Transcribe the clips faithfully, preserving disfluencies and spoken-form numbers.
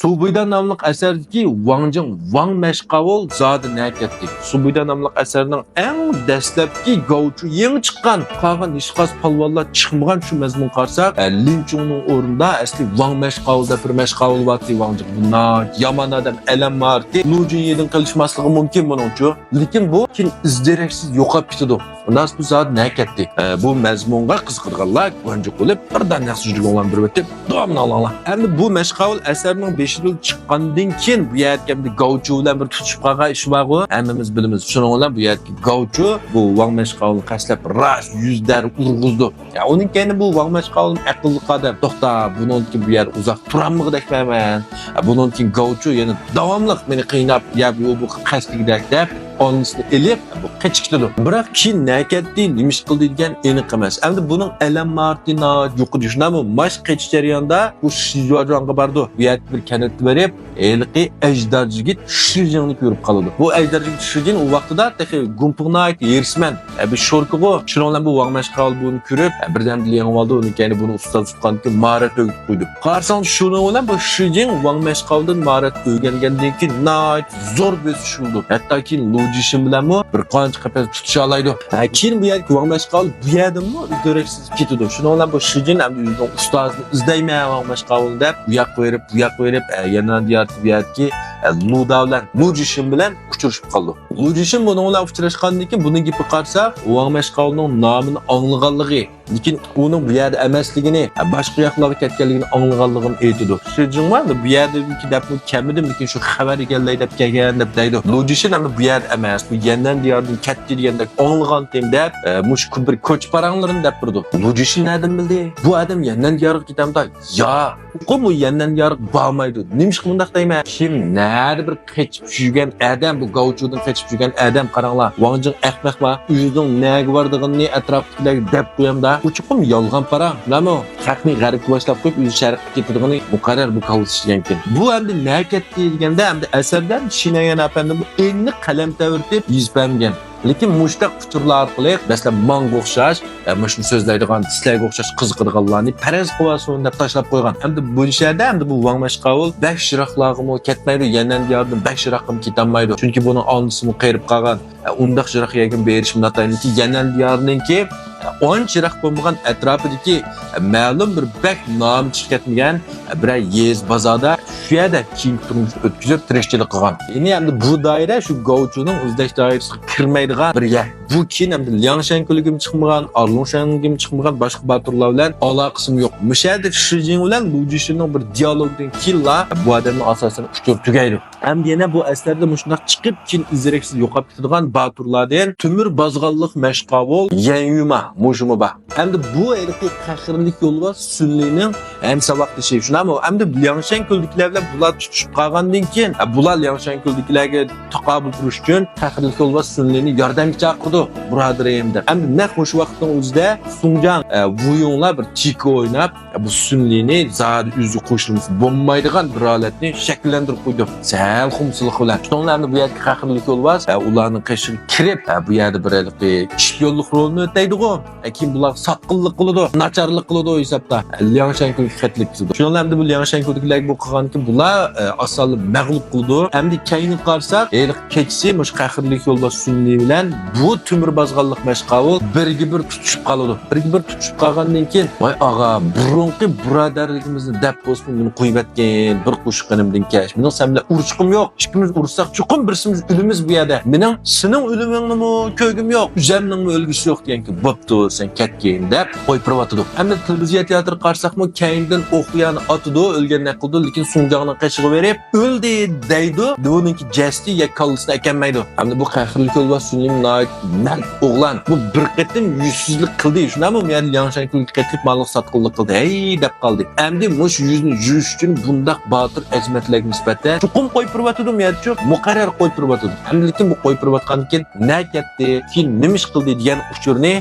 سۇبۇيدا ناملىق ئەسەردىكى ۋاڭ جىڭ، ۋاڭ مەشقاۋۇل زادى نەگە كەتتى؟ سۇبۇيدا ناملىق ئەسەرنىڭ ئەڭ دەسلەپكى گاۋچۇ يېڭى چىققان، قالغان ھېچقايسى پالۋانلار چىقمىغان شۇ مەزمۇنغا قارىساق، ئە، لىن چۇڭنىڭ ئورنىدا ئەسلى ۋاڭ مەشقاۋۇل دەپ بىر مەشقاۋۇل بارتى. ۋاڭ جىڭ بۇ ناھايىتى يامان ئادەم، ئەلەم ماھارىتى، لۇ جىنيېدىن قېلىشماسلىقى مۇمكىن بۇنىڭچۇ. لېكىن بۇ كېيىن ئىز دېرەكسىز يوقاپ كېتىدۇ. ئۇنداق بۇ زادى نەگە كەتتى؟ ئە، بۇ مەزمۇنغا قىزىقىدىغانلار گۇەنجۇ قىلىپ بىردان ياخشى يۈزلۈك ئوڭلان بېرىۋېتىپ داۋامىنى ئاڭلاڭلار. ئەمدى بۇ مەشقاۋۇل ئەسەرنىڭ بېشىدىن چىققاندىن كېيىن بۇ يەردىكى ئەمدى گاۋچۇ بىلەن بىر تۇتۇشۇپ قالغان ئىشى بارغۇ، ھەممىمىز بىلىمىز. شۇنىڭ بىلەن بۇ يەردىكى گاۋچۇ بۇ ۋاڭ مەشقاۋۇلنى قەستلەپ راست يۈز دەررە ئۇرغۇزدى. يا، ئۇنىڭ كەينى بۇ ۋاڭ مەشقاۋۇل ئەقىللىق ئادەم. توختا، بۇنىڭدىن كېيىن بۇ يەردە ئۇزاق تۇرالمىغۇدەكمەن مەن. بۇنىڭدىن كېيىن گاۋچۇ يەنە داۋاملىق مېنى قىيناپ، يا بۇ، بۇ قەستلىگۈدەك دەپ، ئالنىسىنى ئېلىپ، بۇ قېچىپ كېتىدۇ. بىراق كېيىن نەگە كەتتى، نېمە ئىش قىلدى دېگەن ئېنىق ئەمەس. ئەمدى بۇنىڭ ئەلەم ماھارىتى ناھايىتى يۇقىرى. شۇنداقمۇ؟ ماش قېچىش جەريانىدا بۇ شىجۇاجۇاڭغا بارىدۇ. بۇ يەردە بىر كەنتكە بېرىپ، ھېلىقى ئەجدار يىگىت شىجىڭنى كۆرۈپ قالىدۇ. بۇ ئەجدار يىگىت شىجىڭ ئۇ ۋاقتىدا تېخى گۇمپىڭ ناھايىتى ھېرىسمەن، ئە، بىر شوركىغۇ. شۇنىڭ بىلەن بۇ ۋاڭ مەشقاۋۇل بۇنى كۆرۈپ، ئە، بىردەمدىلا يېڭىۋالدى. ئۇنىڭ كەينى بۇنى ئۇستاز تۇتقاندىن كېيىن ماھارەت ئۆگىتىپ قويدى. قارىساڭ، شۇنىڭ بىلەن بۇ شىجىڭ ۋاڭ مەشقاۋۇلدىن ماھارەت ئۆگەنگەندىن كېيىن ناھايىتى زور بۆسۈش بولدى. ھەتتا كېيىن لۇ جىشىن بىلەنمۇ بىر قانچە قەپەس تۇتۇشالايدۇ. ھە، كېيىن بۇ يەردىكى ۋاڭ مەشقاۋۇل بۇ يەردىنمۇ دېرەكسىز كېتىدۇ. شۇنىڭ بىلەن بۇ شىجىن ئەمدى ئۆزىنىڭ ئۇستازىنى ئىزدەيمەن، ۋاڭ مەشقاۋۇل دەپ، بۇ ياققا بېرىپ، بۇ ياققا بېرىپ، ئە، يەنە دىيارتى بۇ يەردىكى، ئە، لۇدا بىلەن، لۇ جىشىن بىلەن ئۇچرىشىپ قالىدۇ. لۇ جىشىن بۇنىڭ بىلەن ئۇچراشقاندىن كېيىن بۇنىڭ گېپىگە قارىساق، ۋاڭ مەشقاۋۇلنىڭ نامىنى ئاڭلىغانلىقى، لېكىن ئۇنىڭ بۇ يەردە ئەمەسلىكىنى، باشقا ياقلارغا كېتىۋاتقانلىقىنى ئاڭلىغانلىقىنى ئېيتىدۇ. شىجىڭ بۇ يەردىكى دەپمۇ كەلمىدىم، لېكىن شۇ خەۋەر ئىگىلەي دەپ كەلگەن دەپ دەيدۇ. لۇ جىشىن ئەمدى بۇ يەردە ئەمەس، بۇ يەننەن دىيارىدىن كەتتى دېگەندەك ئاڭلىغانتىم دەپ، ئە، مۇشۇ بىر كوچا پاراڭلىرىنى دەپ بېرىدۇ. لۇ جىشىن نەدىن بىلدى؟ بۇ ئادەم يەننەن دىيارىغا كېتەمدۇ؟ ياق. چوقۇم ئۇ يەننەن دىيارغا بارمايدۇ. نېمىشقا مۇنداق دەيمەن؟ كىم نەدە بىر قېچىپ يۈرگەن ئادەم، بۇ گاۋچۇدىن قېچىپ يۈرگەن ئادەم، قاراڭلار، ۋاڭ جىڭ ئەخمەقلا، ئۆزىنىڭ نەگە بارىدىغىنىنى ئەتراپتىكىلەرگە دەپ قويامدا، ئۇ چوقۇم يالغان پاراڭ. شۇنداقمۇ؟ خەقنى غەرقكە باشلاپ قويۇپ، ئۆزى شەرققە كېتىدىغىنى مۇقەررەر بۇ كاللىسى ئىشلىگەنكىن. بۇ ئەمدى نەگە كەتتى دېگەندە، ئەمدى ئەسەردە شىنەيەن ئەپەندىمۇ ئېنىق قەلەم تەۋرىتىپ يېزىپ بەرمىگەن. لېكىن مۇشۇنداق ئۇچۇرلار ئارقىلىق، مەسىلەن، ماڭا ئوخشاش، ئە، مۇشۇنى سۆزلەيدىغان، سىلەرگە ئوخشاش قىزىقىدىغانلارنى پەرەز قىلىۋالسۇن دەپ تاشلاپ قويغان. ئەمدى بۇ يەردە ئەمدى بۇ ۋاڭ مەشقاۋۇل بەك يىراقلارغىمۇ كەتمەيدۇ، يەننەن دىيارىدىن بەك يىراققىمۇ كېتەلمەيدۇ. چۈنكى بۇنىڭ ئالنىسىمۇ قېرىپ قالغان. ئە، ئۇنداق يىراق يەرگە بېرىشمۇ ناتايىنلىكى، يەننەن دىيارىنىڭكى، ئە، ئانچە يىراق بولمىغان ئەتراپىدىكى، ئە، مەلۇم بىر بەك نامى چىقىپ كەتمىگەن، ئە، بىرەر يېزا بازاردا شۇ يەردە كېيىنكى تۇرمۇشىنى ئۆتكۈزۈپ تىرىكچىلىك قىلغان. يەنى ئەمدى بۇ دائىرە شۇ گاۋچۇنىڭ ئىزدەش دائىرىسىگە كىرمەيدىغان بىر يەر. بۇ كېيىن ئەمدى لياڭشەن كۆلىگىمۇ چىقمىغان، ئارلۇڭشەنگىمۇ چىقمىغان، باشقا باتۇرلار بىلەن ئالاقىسىمۇ يوق. مۇشۇ يەردە شىجىڭ بىلەن لۇ جىشىننىڭ بىر دىيالوگىدىن كېيىنلا بۇ ئادەمنىڭ ئاساسەن ئۇچۇرى تۈگەيدۇ. ئەمدى يەنە بۇ ئەسەردە مۇشۇنداق چىقىپ، كېيىن ئىز-دېرەكسىز يوقاپ كېتىدىغان باتۇرلاردىن تۆمۈر بازغانلىق مەشقاۋۇل يەن يۈما مۇشۇمۇ بار. ئەمدى بۇ ھېلىقى قەھرىمانلىق يولۋاس سۈنلىنىڭ ھەمساۋاقدىشى، شۇنداقمۇ؟ ئەمدى لياڭشەن كۆلدىكىلەر بىلەن بۇلار تۇتۇشۇپ قالغاندىن كېيىن، بۇلار لياڭشەن كۆلدىكىلەرگە تاقابىل تۇرۇش ئۈچۈن قەھرىمانلىق يولۋاس سۈنلىنى ياردەمگە چاقىرىدۇ، بۇرادىرىم دەپ. ئەمدى نەق مۇشۇ ۋاقىتنىڭ ئۆزىدە سۇڭجاڭ، ئە، ۋۇيۇڭلار بىر تىكە ئويناپ، بۇ سۈنلىنى زادى ئۆزىگە قوشۇلمىسا بولمايدىغان بىر ھالەتنى شەكىللەندۈرۈپ قويدى. سەل خۇمسىلىق بىلەن. شۇنىڭ بىلەن بۇ يەردىكى قەھرىمانلىق يولۋاس، ئە، ئۇلارنىڭ قېشىغا كىرىپ، ئە، بۇ يەردە بىر ھېلىقى ئىت يوللۇق رولىنى ئۆتەيدىغۇ. ئە، كېيىن بۇلار ساتقىنلىق قىلىدۇ، ناچارلىق قىلىدۇ ھېسابتا. ئە، لياڭشەن كۆلگە قەتلىك كېتىدۇ. شۇنىڭ بىلەن ئەمدى بۇ لياڭشەن كۆلدىكىلەرگە بۇ قىلغاندىكىن بۇلار، ئە، ئاسانلا مەغلۇپ قىلىدۇ. ئەمدى كەينىگە قارىساق، ھېلىقى كېچىسى مۇشۇ قەھرىمانلىق يولۋاس سۈنلى بىلەن بۇ تۆمۈر بازغانلىق مەشقاۋۇل بىرگە بىر تۇتۇشۇپ قالىدۇ. بىرگە بىر تۇتۇشۇپ قالغاندىن كېيىن، ۋاي ئاغا، بۇرۇنقى بۇرادەرلىكىمىزنى دەپ بولسىمۇ مېنى قويۇۋەتكىن، بىر قوشۇق غېنىمدىن كەچ. مېنىڭ سەن بىلەن ئۇرۇشقۇم يوق. ئىككىمىز ئۇرۇشساق چوقۇم بىرسىمىز ئۆلىمىز بۇ يەردە. مېنىڭ سېنىڭ ئۆلۈمۈڭنىمۇ كۆرگۈم يوق، ئۆزەمنىڭمۇ ئۆلگۈسى يوق دېگەنكى، بوپتۇ، سەن كەتكىن دەپ قويۇپ بېرىۋاتىدۇ. ئەمدى تېلېۋىزىيە تىياتىرىغا قارىساقمۇ كەينىدىن ئوق يانى ئاتىدۇ، ئۆلگەندەك قىلىدۇ، لېكىن سۇڭجاڭنىڭ قېشىغا بېرىپ، ئۆلدى دەيدۇ، بۇنىڭكى جەسىتى يا كاللىسىنى ئەكەلمەيدۇ. ئەمدى بۇ قەھرىمانلىق يولۋاس سۈنلى ناھايىتى مەرد ئوغلان. بۇ بىر قېتىم يۈزسىزلىك قىلدى، شۇنداقمۇ؟ يەنە لياڭشەن كۆلگە قېتىپ ماللىق ساتقىنلىق قىلدى، ھەي دەپ قالدى. ئەمدى مۇشۇ يۈزنى يۇيۇش ئۈچۈن بۇنداق باتۇر ئەزىمەتلەرگە نىسبەتەن چوقۇم قويۇپ بېرىۋاتىدۇ، يا يوق، مۇقەررەر قويۇپ بېرىۋاتىدۇ. ئەمدى لېكىن بۇ قويۇپ بېرىۋاتقاندىن كېيىن نەگە كەتتى، كېيىن نېمە ئىش قىلدى دېگەن ئۇچۇرنى،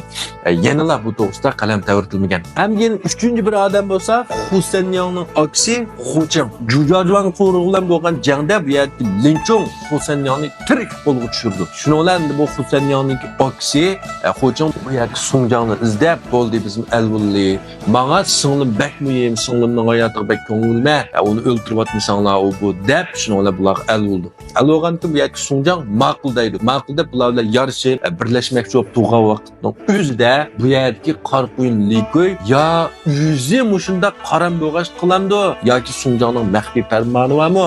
ئە، يەنىلا بۇ توغرىسىدا قەلەم تەۋرىتىلمىگەن. ئەمدى يەنە ئۈچىنچى بىر ئادەم بولسا، خۇ سەنياڭنىڭ ئاكىسى خۇ چىڭ. جۇجاجۇاڭ قورۇقى بىلەن بولغان جەڭدە بۇ يەردىكى لىن چۇڭ خۇ سەنياڭنى تىرىك قولغا چۈشۈرىدۇ. شۇنىڭ بىلەن ئەمدى بۇ خۇ سەنياڭنىڭ ئاكىسى، ئە، خوچىڭ بۇ يەردىكى سۇڭجاڭنى ئىزدەپ، بولدى، بىزمۇ ئەل بولدى. ماڭا سىڭلىم بەك مۇھىم، سىڭلىمنىڭ ھاياتىغا بەك كۆڭۈل بۆلمە. ئە، ئۇنى ئۆلتۈرۈۋاتمىساڭلار، ئۇ بۇ دەپ، شۇنىڭ بىلەن بۇلارغا ئەل بولدى. ئەل بولغاندىن كېيىن بۇ يەردىكى سۇڭجاڭ ماقۇل دەيدۇ. ماقۇل دەپ بۇلار بىلەن يارىشىپ، ئە، بىرلەشمەكچى بولۇپ تۇرغان ۋاقىتنىڭ ئۆزىدە بۇ يەردىكى قارا قۇيۇن لىكۇي يا ئۆزى مۇشۇنداق قارام بوغاچ قىلامدۇ ياكى سۇڭجاڭنىڭ مەخپىي پەرمانى بارمۇ؟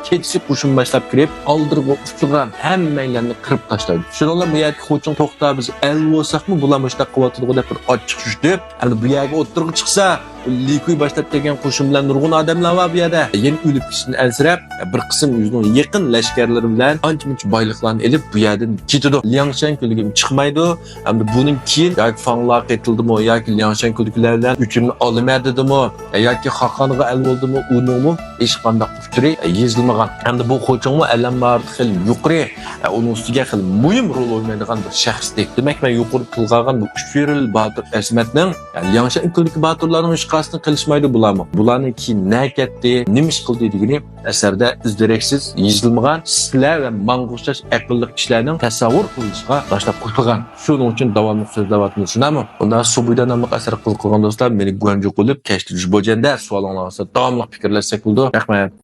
كېچىسى قوشۇن باشلاپ كىرىپ، ئالدىرىغا ئۇچرىغان ھەممەيلەننى قىرىپ تاشلايدۇ. شۇنىڭ بىلەن بۇ يەردىكى خوچۇڭ توختا، بىز ئەل بولساقمۇ بۇلار مۇشۇنداق قىلىۋاتىدىغۇ دەپ بىر ئاچچىق چۈشتۈرۈپ، ئەمدى بۇ يەرگە ئوتتۇرىغا چىقسا، لىكۇي باشلاپ كەلگەن قوشۇن بىلەن نۇرغۇن ئادەملەر بار بۇ يەردە. يەنە ئۆلۈپ كېتىشتىن ئەنسىرەپ، بىر قىسىم ئۆزىنىڭ يېقىن لەشكەرلىرى بىلەن ئانچە-مۇنچە بايلىقلارنى ئېلىپ بۇ يەردىن كېتىدۇ. لياڭشەن كۆلىگە چىقمايدۇ. ئەمدى بۇنىڭ كېيىن ياكى فاڭلار قېتىلدىمۇ ياكى لياڭشەن كۆلدىكىلەر بىلەن ئۆچۈمنى ئالىمەن دېدىمۇ ياكى خاقانغا ئەل بولدىمۇ، ئۇنىڭمۇ ھېچقانداق ئۇچۇرى يېزىلمىغان. ئەمدى بۇ خوچۇڭمۇ ئەلەممارىدا خېلى يۇقىرى، ئۇنىڭ ئۈستىگە خېلى مۇھىم رول ئوينايدىغان بىر شەخستى. دېمەك، مەن يۇقىرىدا تىلغا ئالغان بۇ ئۈچ يۈرۈل باتۇر ئەسمەتنىڭ، ياڭشەن كۆلدىكى باتۇرلارنىڭ ھېچقايسىسىنى قىلىشمايدۇ بۇلارمۇ. بۇلارنىڭ كېيىن نە كەتتى، نېمە ئىش قىلدى دېگىنى ئەسەردە ئىز-دېرەكسىز يېزىلمىغان، سىلەر ۋە ماڭا ئوخشاش ئەقىللىق كىشىلەرنىڭ تەسەۋۋۇر قىلىشىغا باشلاپ قوشۇلغان. شۇنىڭ ئۈچۈن داۋاملىق سۆزلەۋاتىمىز، شۇنداقمۇ؟ ئۇنداق سۇبۇيدا ناملىق ئەسەر قىزىقىدىغان دوستلار، مېنى گۇەنجۇ قىلىپ كەشتە جۇبوجەندە سوئالىڭلار بولسا داۋاملىق پىكىرلەشسەك بولىدۇ. رەھمەت.